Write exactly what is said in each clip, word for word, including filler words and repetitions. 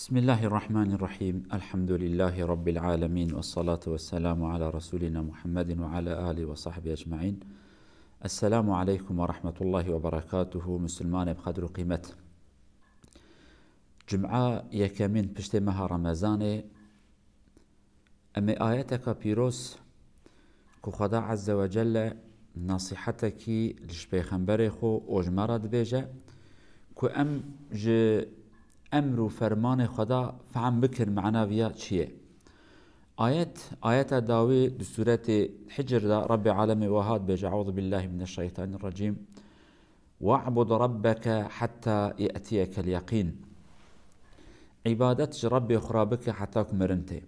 بسم الله الرحمن الرحيم. الحمد لله رب العالمين، والصلاة والسلام على رسولنا محمد وعلى آله وصحبه أجمعين. السلام عليكم ورحمة الله وبركاته. Musulmanê bi qedr û qîmet. Cuma yekemîn piştê meha Remezanê, em ê ayeteka pîroz ku Xweda Azze ve Celle nasihetekî li ji pêxemberê xwe û ji me re dibêje, ku em ji emr û fermanê Xweda fehm bikin, mana viya çi ye. Ayet, ayeta dawî di sûretê Hicr de Rebbê Alemê wiha dibêje, Eûzubillahimineşşeytanirrecîm. "Ve'bud rabbeke hetta ye'tiyekel yaqîn." Îbadet ji Rebbê xwe re bike heta ku mirin tê.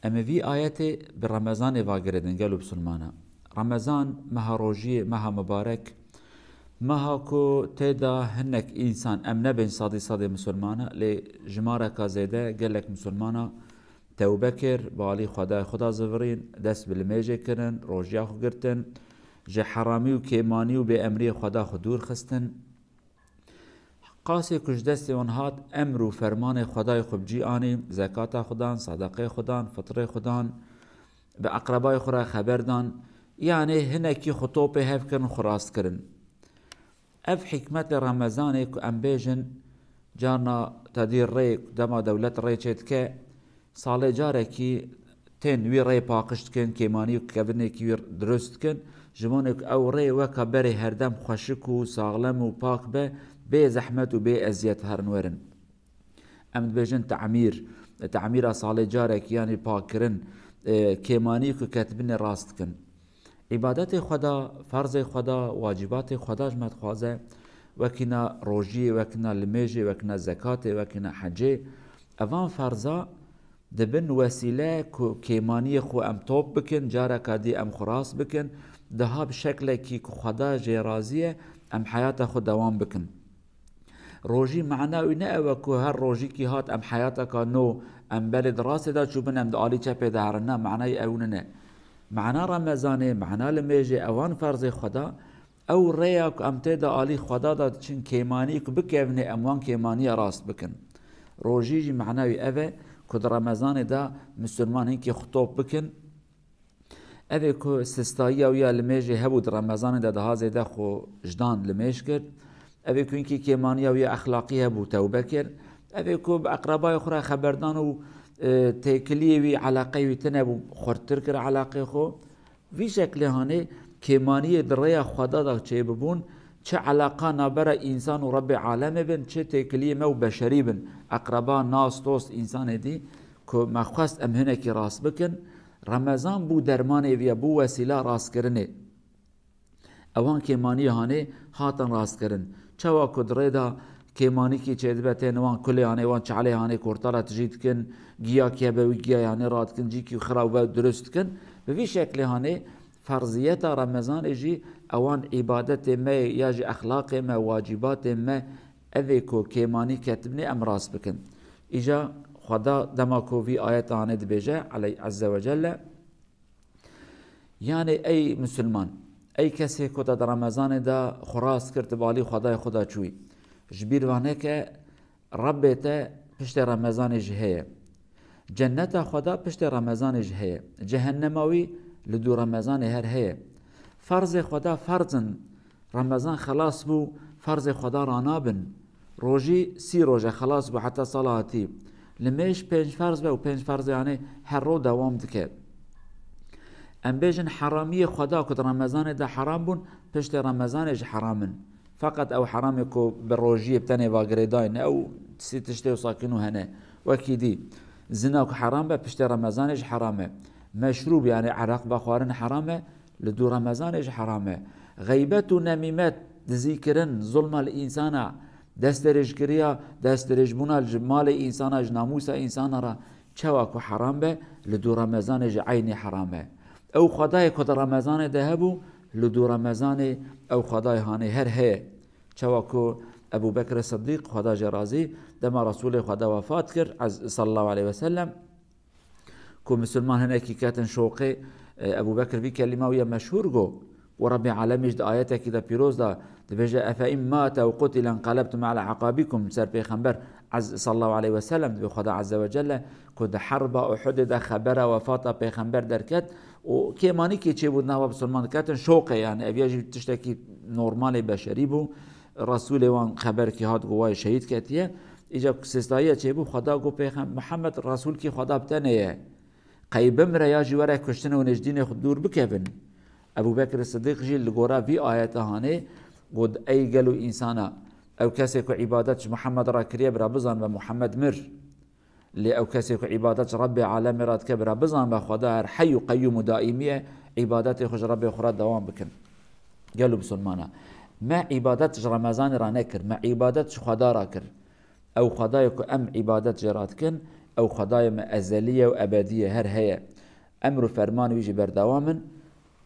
Em ê vî ayetê bi Remezanê ve girêdin, gelo bisilmana. Remezan meha rojiyê, meha mibarek, meha ku tê de hinek însan, em nebên sadî sadê misilmana, lê jimareka zêde gelek misilmana tewbe kir, bi alî Xwedayê xwe de zivirîn, dest bi limêjê kirin, rojiya xwe girtin, ji heramî û kêmanî û bêemriyê Xweda xwe dûr xistin. Qasê ku ji destê wan hat, emr û fermanê Xwedayê xwe bi cî anî, zekata xwe dan, sedeqê xwe dan, fitrê xwe dan, bi eqrebayê xwe re xeber dan, yanê hinekî xwe topê hev kirin, xwe rast kirin. Ev hikmetê Remezanê ku em bêjin, carna te dî rê, dema dewlet rê çêdike, salê carekî tên wî rê paqij dikin, kêmanî û kevinekî wî dirust dikin, ji bo ku ew rê weka berê herdem xweşik û saxlem û pak be, bê zehmet û bê eziyet herin werin. Em dibêjin temîr, temîra salê carekî, yanî pakkirin, e, kêmanî ku ketibinê rast dikin. Îbadetê Xweda, ferzê Xweda, wacîbatê Xweda ji me dixwaze, wekîna rojiyê, wekîna limêjê, wekîna zekatê, wekîna hecê. Evan ferza dibin wesîle ku kêmaniyê xwe em top bikin, careka dî em xwe rast bikin, daha bi şeklekî ku Xweda jê razî ye, em heyata xwe dewam bikin. Rojî mana wî ne ew e ku her rojîkî hat em heyateka nû, em belê di rastê de çûbin, em di alî çepê de herin. Na, manayê ew nine. Mana Remezanê, mana limêjê, ewan ferzê Xweda, ew rêya ku em tê de alî Xweda de diçin, kêmanî ku bikevnê, em wan kêmaniya rast bikin. Rojî jî mana wî ev e ku di Remezanê de misilman hinkî xwe top bikin. Ev ê ku sistayiya wî ya limêjê hebû di Remezanê de daha zêde xwe ji dan limêj kir. Ev ê ku hinkî kêmaniya wî ya exlaqî hebû tewbe kir. Ev ê ku bi eqrebayê xwe re xeberdan û, e, têkiliyê wî, eleqeyê wî tune bû, xurttir kir eleqeyê xwe. Vî şeklê hanê kêmaniyê di rêya Xweda de çêbibûn, çi eleqa navbera însan û Rebbê alemê bin, çi têkiliyê me û beşerî bin, eqreba, nas, dost, însanê dî ku me xwest em hinekî rast bikin, Remezan bû dermanê vî ye, bû wesîla rastkirinê. Ewan kêmaniyê hanê hatin rastkirin. Çawa ku di rê de kêmanîkî çêdibe, tên wan kulê hanê, wan çalê hanê kortara tijî dikin, giyakî hebe wî giya hanê radikin, cîkî xira û be dirust dikin. Bi vî şeklê hanê ferziyeta Remezanê jî ewan îbadetê me ya jî exlaqê me, wacîbatê me, ev ê ku kêmanî ketibinê em rast bikin. Îja Xweda dema ku vî ayeta hanê dibêje, Eley Ezze ve Celle, Yanê ey misilman, ey kesê ku te di Remezanê de xwe rast kir, tu balî Xwedayê xwe de çûyî. Ji bîr ve neke, Rebbê te piştê Remezanê jî heye. Cenneta Xweda piştê Remezanê jî heye. Cehennema wî li dû Remezanê her heye. Ferzê Xweda ferz in. Remezan xelas bû, ferzê Xweda ranabin. Rojî sî roj e, xelas bû heta sala hatî. Limêj pênc ferz be û pênc ferzê anê her ro dewam dike. Em bêjin heramiyê Xweda ku di Remezanê de heram bûn, piştê Remezanê jî heram in. Feqet ew heramê ku bi rojiyê bi tenê ve girêdayî ne, ew sî tiştê wisa kin û hene. Wekî dî, zina ku heram be, piştê Remezanê jî heram e. Meşrûb, yanî ereq vexwarin heram e, li dû Remezanê jî heram e. Xeybet û nemîmet, dizîkirin, zulma li însana, destdirêjkiriya, destdirêjbûna ji malê însana, ji namûsa însana re çawa ku heram be, li dû Remezanê jî eynî heram e. Ew Xwedayê ku di Remezanê de hebû, li dû Remezanê ew Xwedayê hanê her heye. Çawa ku Ebû Bekr Siddîq, Xweda jê razî, dema Resûlê Xweda wefat kir, ez-, sallallahu aleyhi ve sellem, Ku misilman hinekî ketin şoqê, e, Ebû Bekir vî kelîma wî ye meşhûr got, û Rebbê Alemî jî di ayetekî de pîroz de Dibêje, "Efe in mate ew qutile enqelebtum ala aqabikum." Ser Pêxember ez-, sallallahu aleyhi ve sellem, dibê Xweda Azze ve Celle, ku di herba Uhudê de xebera wefata Pêxember derket û kêmanîkê çêbû di nava Bisilman diketin şoqê, yani ev ya jî tiştekî normalê beşerî bû. Resûlê wan xeberkî hat ku wayê şehîd ketiye. Îca ku sêstayiya çêbû, Xweda got, "Pêxem-, Mihemed Resûlkî Xweda bi tenê ye. Qey bimre ya jî were kuştinê û nêjdînê xwe dûr bikevin." Ebû Bekir Sidîq jî li gora vî ayeta hanê got, "Ey gelo însana, ew kesê ku îbadet ji Muhammed re kiriye, bira bizanbe Muhammed mir. Lê ew kesê ku îbadet ji Rebbê alemê re dike, bira bizanbe Xweda her hey û qeyyûm û daîmî ye, îbadetê xwe ji Rebbê xwe re dewam bikin." Gelo bisilmana, me îbadet ji Remezanê re nekir, me îbadet ji Xweda re kir. Ew Xwedayê ku em îbadet jê re dikin, ew Xwedayê me ezelî ye û ebedî ye, her heye. Emr û ferman wî jî berdewam in.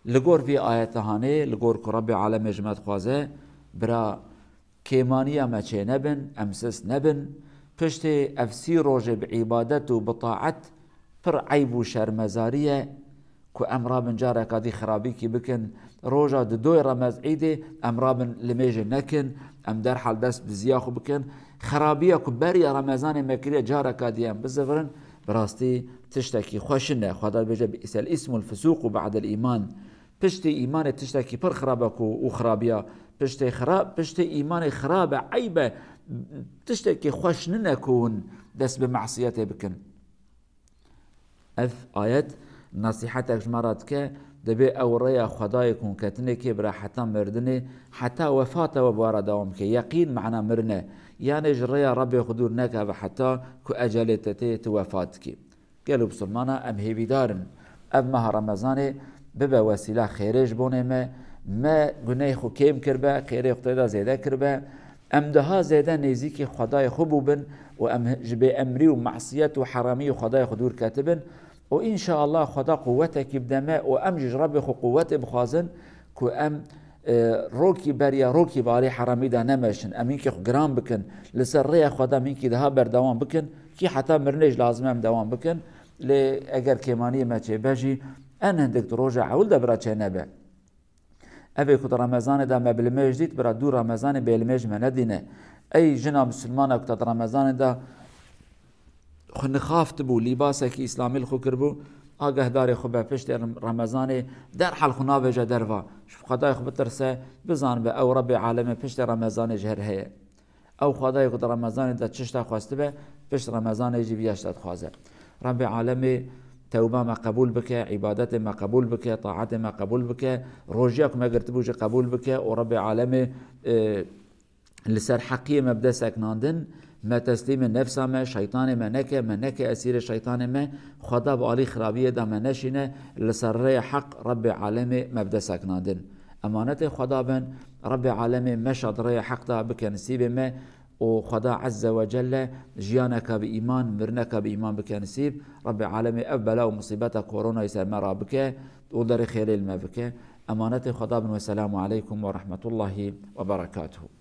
Li gor vî ayeta hanê, li gor ku Rebbê alemê ji me dixwaze, bira kêmaniya me çê nebin, em sist nebin. Piştê ev sî rojê bi îbadet û bi taet pir eyb û şermezarî ye ku em rabin careka dî xirabîkî bikin. Roja didoyê Remez Îdê em rabin limêjê nekin, em derhal dest bi ziya xwe bikin. Xirabiya ku beriya Remezanê me kiriye careka dî em bizivirin, bi rastî tiştekî xweş nîne. Xweda dibêje, "Bi'sel ismul fusuqu ba'del îman." Piştî îmanê tiştekî pir xirab e ku û xirabiya piştê xira-, piştê îmanê xirab e, eyb e, tiştekî xweş nîne ku hûn dest bi mesiyetê bikin. Ev ayet nesîhetek ji me re dike, dibê ew rêya Xwedayê ku hûn ketinê kê bira heta mirdinê, heta wefata we bi we re dewam bike. Yeqîn mana mirin e. Yanê ji rêya Rebbê xwe dûr nekeve heta ku ecelê te tê, tu wefat dikî. Gelo bisilmana, em hêvîdar in ev meha Remezanê bibe wesîla xêrê ji bonê me. Me gunehê xwe kêm kiribe, xêrê xwe tê de zêde kiribe. Em daha zêde nêzîkî Xwedayê xwe bûbin û em ji bêemrî û mesiyet û heramî û Xwedayê xwe dûr ketibin. Û înşaallah Xweda quwetekî bide me û em jî ji Rebbê xwe quwetê bixwazin ku em, e, rokî beriya rokî bi alî heramî de nemeşin. Em hinkî xwe giran bikin, li ser rêya Xweda em hinkî daha berdewam bikin. Kî heta mirinê jî lazim e em dewam bikin. Lê eger kêmaniyê me çêbe jî, en hindik di roja ewil de bira çênebe. Evê ku di Remezanê de me bi limêj dît, bira dû Remezanê bêlimêj me nedîne. Ey jina misilmana ku te di Remezanê de xwe nixaftibû, lîbasekî îslamî li xwe kiribû, agahdarê xwe be, piştê Rem-, Remezanê derhal xwe navêje derva. Ji Xwedayê xwe bitirse, bizanibe ew Rebbê alemê piştê Remezanê ji her heye. Ew Xwedayê ku di Remezanê de tişta xwestibe, pişt Remezanê jî viya tişta dixwaze. Rebbê alemê tewba me qebûl bike, îbadetê me qebûl bike, taetê me qebûl bike, rojiya ku me girtibû jî qebûl bike û Rebbê alemê, e, li ser heqiyê me bide seknandin, me teslîmê nefsa me, şeytanê me neke, me neke esîrê şeytanê me, Xweda bi alî xirabiyê de me neşîne, li ser rêya heq Rebbê alemê me bide seknandin. Emanetê Xweda bin, Rebbê alemê meşa di rêya heq de bike nisîbê me û Xweda Azze ve Celle jiyaneka bi îman, mirineka bi îman bike nisîb. Rebbê alemê ev bela û musîbeta koronayê ser me rabike û derê xêrê li me bike. Emanetê Xweda bin, wesselamu aleykum ve rahmetullahi ve berekatuhu.